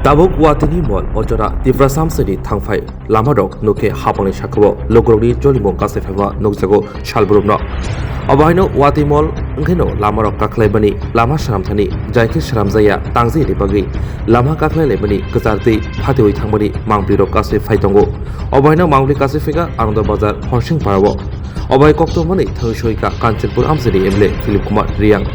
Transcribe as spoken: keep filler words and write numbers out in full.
Tabuk watini mol o jora Tiprasa amchaini thangphai lamarok nukhe hapangni sakao lukurokni jolimung kasai phaima nukjago salbrumno. Obo haino watwi mol wngkheno lamarok kakhlaimani lama swnamthani, jaikhe swnamjakya tangjani bagwi lama kakhlai laimani kwchar twi phatiwi thangmani mangpilirok kasai phai tongo. Obo haino mangpili kasai phaikha Ananda Bazar Horsing Parao. Obo hai koktwmani thangwi soikha Kanchanpur amchaini M L A Philip Kumar Reang.